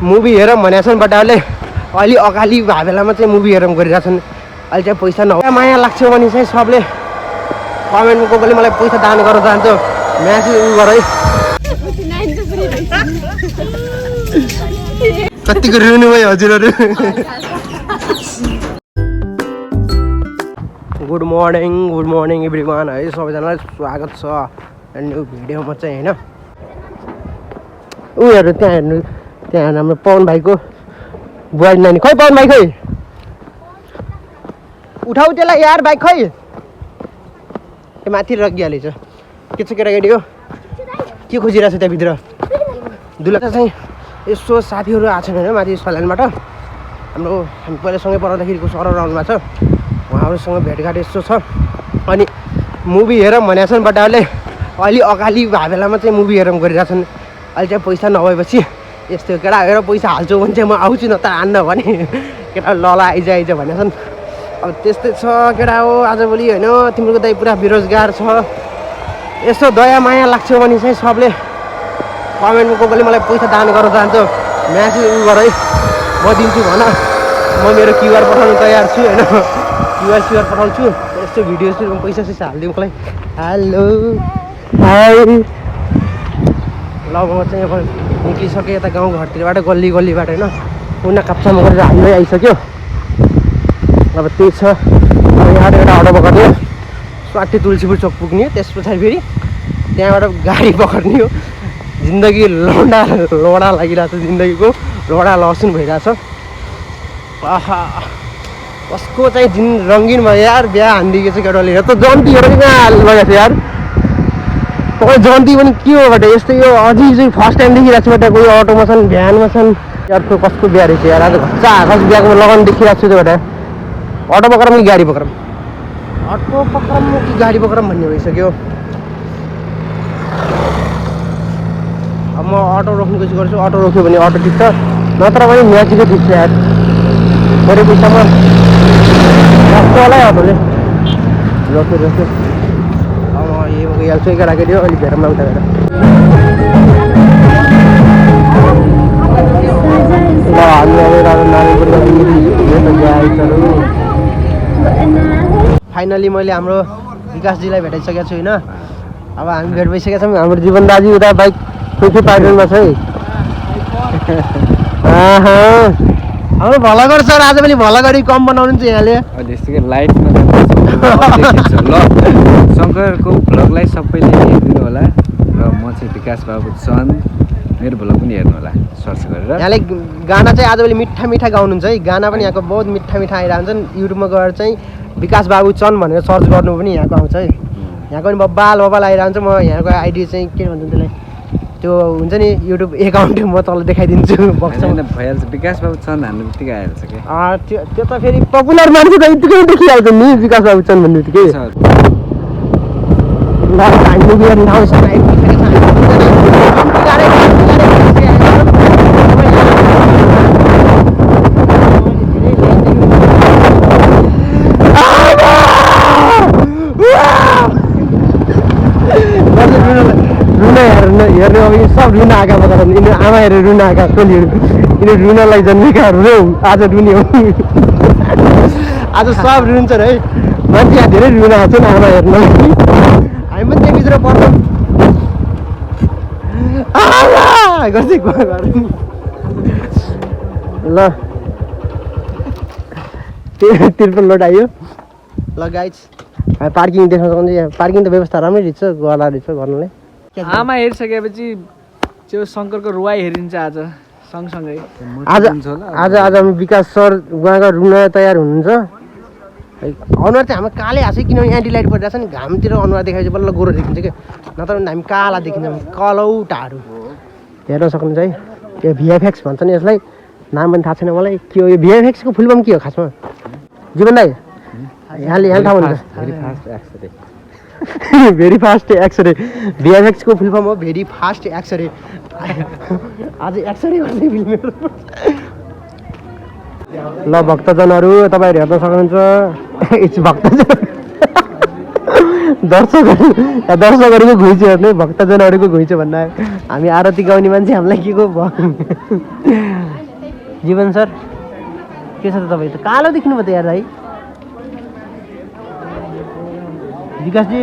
Movie हेरौँ भनेको छन् बट अहिले अलि अगाडि भए बेलामा चाहिँ मुभी हेरौँ गरिरहेछन्। अहिले चाहिँ पैसा नभए माया लाग्छ भने चाहिँ सबले कमेन्टमा को कोले मलाई पैसा दान गर्न चाहन्छ म्याच उ गर है। कतिको रुनु भयो हजुरहरू। गुड मर्निङ एभ्रिवान है, सबैजनालाई स्वागत छ न्यू भिडियोमा चाहिँ होइन। उयोहरू त्यहाँ हेर्नु, त्यहाँ हाम्रो पवन भाइको बुहारी नानी। खै पवन भाइ खै उठाउ त्यसलाई यार बाइक खै। त्यो माथि रगिहालेछ। के छ केटाकेटी हो, के खोजिरहेको छ त्यहाँभित्र? दुलहा चाहिँ यसो साथीहरू आएको छन् होइन माथि सल्यानबाट। हाम्रो हामी पहिला सँगै पढाउँदाखेरिको सरहरू आउनु भएको छ, उहाँहरूसँग भेटघाट यस्तो छ। अनि मुभी हेरौँ भनेको छन् बट अहिले अलि अगाडि भए बेलामा चाहिँ मुभी हेरौँ गरिरहेछन्। अहिले चाहिँ पैसा नभएपछि यस्तो केटा हेर पैसा हाल्छौ भने चाहिँ म आउँछु न त आन्न भने केटा लला आइज भनेको छन्। अब त्यस्तै छ केटा हो आजभोलि होइन। तिम्रो दाइ पुरा बेरोजगार छ। यसो दया माया लाग्छ भने चाहिँ सबले कमेन्टमा को कोले मलाई पैसा दान गर्न चाहन्छ म्याच उ गर है, म दिन्छु भन। म मेरो क्युआर पठाउनु तयार छु होइन। क्युआर पठाउँछु। यस्तो भिडियोजमा पैसा सैसा हालिदिउँ मलाई। हेलो हाई ल म चाहिँ अब निक्लिसकेँ यता गाउँघरतिरबाट गल्लीबाट होइन। उना काप्चामा गरेर हाल्दै आइसक्यो। अब त्यही छ। यहाँबाट एउटा अटो पक्रियो स्वाटी तुलसीपुर चोक पुग्ने हो। त्यस पछाडि फेरि त्यहाँबाट गाडी पक्रिने हो। जिन्दगी लोडा लागिरहेको छ, जिन्दगीको लोडा लसुन भइरहेछ। आहा कसको चाहिँ रङ्गिन भयो यार, बिहा हानिदिएको छ केटाले। यो त जन्तीहरू कहाँ लगाएको छ यार। तपाईँ जन्ती पनि के हो बट यस्तै यो अझै चाहिँ फर्स्ट टाइम देखिरहेको छु बट कोही अटोमा छन् भ्यानमा छन् यार। कसको बिहा रहेछ यार, आज घच्चा आकाश बिहाको लगान देखिरहेको छु त्यो बट। अटो पक्रौँ कि गाडी पक्रौँ, अटो पक्रौँ कि गाडी पक्रौँ भन्ने भइसक्यो। अब म अटो रोक्ने कोसिस गर्छु। अटो रोक्यो भने अटो टिप्छ, नत्र भने म्याजिकै टिप्छ यार। मेरो पैसामा रोक्छ होला है अटोले। रोक्यो अब म गइहाल्छु। केटाकेटी हो अलिक भेटौँ उता गएर। ल हामी फाइनली मैले हाम्रो विकासजीलाई भेटाइसकेको छु होइन। अब हामी भेट भइसकेका छौँ। हाम्रो जीवन दाजु उता बाइक खुसी पाइरहनु भएको छ है। हाम्रो भला गर्छ सर, आज पनि भला गरी कम बनाउनु चाहिँ यहाँले लाइटमा ल शङ्करको भ्लगलाई सबैले हेरिदिनु होला। र म चाहिँ विकास बाबु चन्द, मेरो भ्लग पनि हेर्नु होला सर्च गरेर। यहाँले गाना चाहिँ आजभोलि मिठा गाउनुहुन्छ है। गाना पनि यहाँको बहुत मिठा आइरहन्छन्। युट्युबमा गएर चाहिँ विकास बाबु चन्द भनेर सर्च गर्नु पनि यहाँको आउँछ है। यहाँको पनि बब्बाल आइरहन्छ। म यहाँको आइडी चाहिँ के भन्छ त्यसलाई, त्यो हुन्छ नि युट्युब एकाउन्ट म तल देखाइदिन्छु बक्समा। भइहाल्छ, विकास बाबु चन्द हान्नु बित्तिकै आइहाल्छ कि। त्यो त फेरि पपुलर मान्छे त यतिकै देखिहाल्छ नि विकास बाबु चन्द भन्ने बित्तिकै। हेर्ने अब यो सब रुन आएका बता यिनीहरू आमा हेरेर रुन आएका टोलीहरू। यिनीहरू रुनलाई जन्मेकाहरू हो, आज रुने हो। आज सब रुन्छन् है। मान्छे यहाँ धेरै रुन आएको छ नि आमा हेर्न। हामी पनि त्यहाँभित्र पर्छौँ गर्दै ल। त्रिपल लोड आयो। ल गाइज पार्किङ देख्न सक्नुहुन्छ। यहाँ पार्किङ त व्यवस्था राम्रै रहेछ, गला रहेछ गर्नुलाई। आमा हेरिसकेपछि त्यो शङ्करको रुवाई हेरिन्छ आज सँगसँगै। आज हामी विकास सर उहाँको रुन तयार हुनुहुन्छ। अनुहार चाहिँ हाम्रो कालै आएको छ किनभने एन्टी लाइट परिरहेको छ नि। घामतिर अनुहार देखाएपछि बल्ल गोरो देखिन्छ क्या, नत्र भने हामी काला देखिन्छौँ, कलौटाहरू। हेर्न सक्नुहुन्छ है। यो भिएफएक्स भन्छ नि यसलाई, नाम पनि थाहा छैन मलाई के हो। यो भिएफएक्सको फुल फर्म के हो खासमा जीवन दाइ? यहाँ ठाउँ हुन्छ भेरी फास्ट एक्सरे। भिएफएक्सको फुल फर्म हो भेरी फास्ट एक्सरे। आज एक्सरे गर्ने फिल्म। ल भक्तजनहरू तपाईँहरू हेर्न सक्नुहुन्छ। भक्तजन दर्शकहरूको घुइँचो हेर्ने, भक्तजनहरूको घुइँचो भन्दा हामी आरती गाउने मान्छे हामीलाई के को जीवन सर के छ त तपाईँ त कालो देखिनु भयो त यार भाइ विकासजी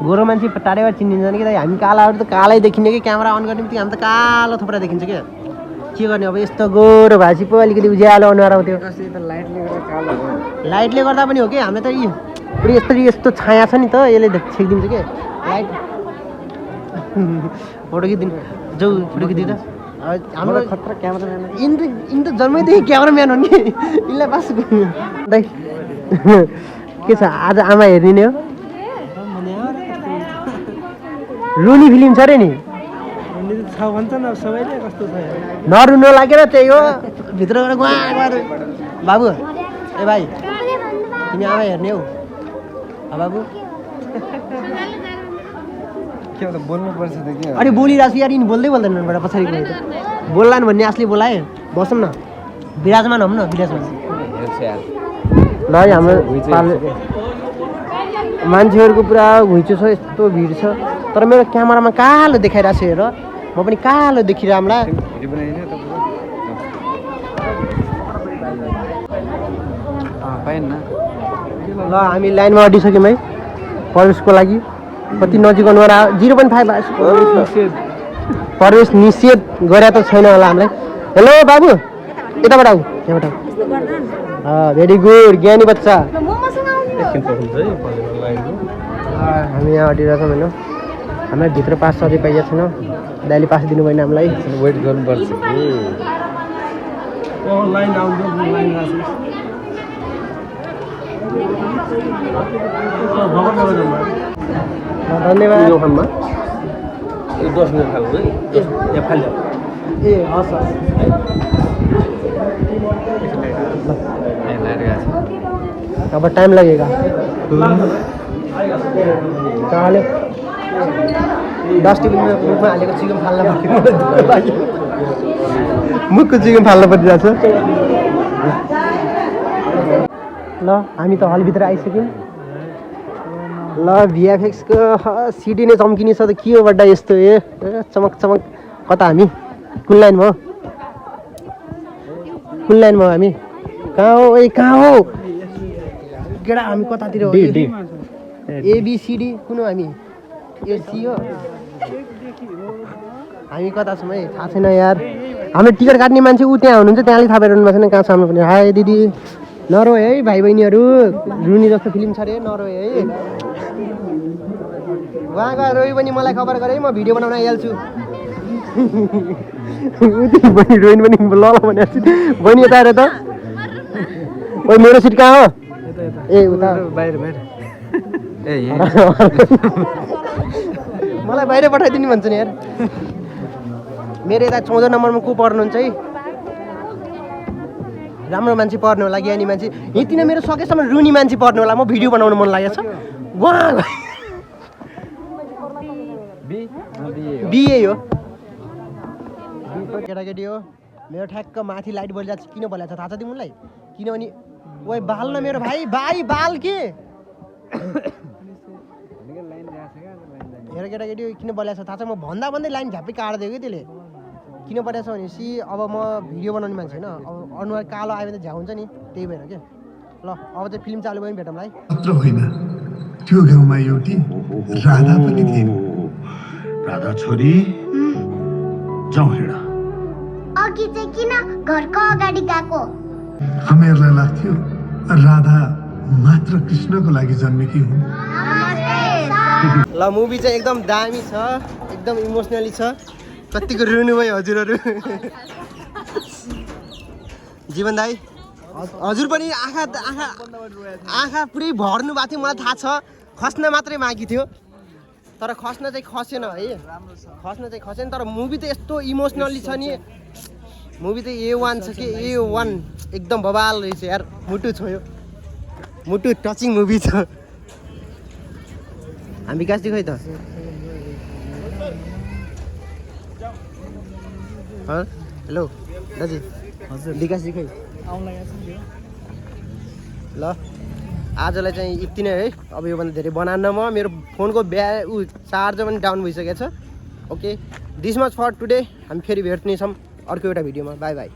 गोरो मान्छे टाढैबाट चिनिन्छ नि कि दाइ हामी कालाहरू त कालै देखिने कि क्यामेरा अन गर्ने बित्तिकै हामी त कालो थोप्रा देखिन्छ क्या के गर्ने अब यस्तो गोरो भएपछि पो अलिकति उज्यालो अनुहार आउँथ्यो लाइटले गर्दा पनि हो कि हामीले त यी पुरै यस्तो छाया छ नि त यसले छेकिदिन्छ के लाइट फोटो खिचिदिनु जाउ फोटो खिचिदिन्छ हाम्रो खतरा क्यामेराम्यान यिन त जन्मैदेखि क्यामेराम्यान हो नि यिनलाई पास दाइ के छ आज आमा हेर्ने नै हो रुनी फिल्म छ अरे नि नरुनु लागेर त्यही हो भित्र गएर गुवा बाबु ए भाइ तिमी आमा हेर्ने हौ बाबु के हो बोल्नुपर्छ त के अनि बोलिरहेको छु यार यिनी बोल्दै बोल्दैनबाट पछाडि गयो त बोल्लान् भन्ने आशले बोलाए बसौँ न विराजमान हौँ न विराजमान ल हाम्रो मान्छेहरूको पुरा घुइँचो छ यस्तो भिड छ तर मेरो क्यामेरामा कालो देखाइरहेको छ हेर म पनि कालो देखिरहला ल हामी लाइनमा अडिसक्यौँ है प्रवेशको लागि कति नजिक अनुहार 0.5 प्रवेश निषेध गरे त छैन होला हामीलाई हेलो बाबु यताबाट आऊ यहाँबाट आऊ भेरी गुड ज्ञानी बच्चा हामी यहाँ अडिरहेछौँ होइन हामीलाई भित्र पास अझै पाइएको छैन दाइले पास दिनु भएन हामीलाई वेट गर्नुपर्छ धन्यवाद ए हस् अब टाइम लगेगा कहाँले डस्टबिनमा मुखमा हालेको चिकन फाल्न पर्ने मुखको चिकन फाल्न परिरहेको छ ल हामी त हलभित्र आइसक्यौँ ल भिएफएक्सको सिडी नै चम्किने छ त के हो बड्डा यस्तो ए चमक चमक कता हामी कुन लाइनमा हो कुन लाइनमा हो हामी कहाँ हो ए कहाँ हो केटा हामी कतातिर हो एबिसिडी कुन हो हामी एसी हो हामी कता छौँ है थाहा छैन यार हाम्रो टिकट काट्ने मान्छे ऊ त्यहाँ हुनुहुन्छ त्यहाँले थाहा पाइरहनु भएको छैन कहाँ सामने पनि हाय दिदी नरोए है भाइ बहिनीहरू रुनी जस्तो फिल्म छ अरे नरोए है उहाँ गएर रोइ पनि मलाई खबर गरे म भिडियो बनाउन आइहाल्छु बहिनी रोइन पनि ल भनेको छु बहिनी यता आएर त ओ मेरो सिट कहाँ हो ए उता बाहिर ए मलाई बाहिर पठाइदिनु भन्छ नि यार मेरो यता 14 नम्बरमा को पढ्नुहुन्छ है राम्रो मान्छे पढ्नु होला ज्ञानी मान्छे यतिन मेरो सकेसम्म रुनी मान्छे पढ्नु होला म भिडियो बनाउनु मन लागेको छ वाह बिए हो केटाकेटी हो मेरो ठ्याक्क माथि लाइट बलिरहेको छ किन बलिरहेको छ थाहा छ तिमीलाई किनभने ओइ बाल न मेरो भाइ बाल के हेर केटाकेटी किन बलिरहेको छ थाहा छ म भन्दै लाइन झ्याप्पै काट्दियो कि त्यसले किन परेको छ भनेपछि अब म भिडियो बनाउने मान्छे होइन अब अनुहार कालो आयो भने त झ्याउ हुन्छ नि त्यही भएर के ल अब चाहिँ फिल्म चालु भयो भने भेटौँला है मात्र होइन त्यो गाउँमा एउटी राधा पनि थिइन् राधा छोरी जाउँ हिँड अघि चाहिँ किन घरको अगाडि गएको हामीहरूलाई लाग्थ्यो राधा मात्र कृष्णको लागि जन्मेकी हुन् ल मुभी चाहिँ एकदम दामी छ एकदम इमोसनली छ कतिको रुनु भयो हजुरहरू जीवन दाई हजुर पनि आँखा पुरै भर्नु भएको थियो मलाई थाहा छ खस्न मात्रै बाँकी थियो तर खस्न चाहिँ खसेन है खस्न चाहिँ खसेन तर मुभी त यस्तो इमोसनली छ नि मुभी त A1 छ कि A1 एकदम बवाल रहेछ यार मुटु छोयो मुटु टचिङ मुभी छ हामी विकासजी खै त हेलो दाजु हजुर विकासजी खै ल आजलाई चाहिँ यति नै है अब योभन्दा धेरै बनान्न म मेरो फोनको चार्जर पनि डाउन भइसकेको छ okay this much for today हामी फेरि भेट्नेछौँ अर्को एउटा भिडियोमा बाई बाई।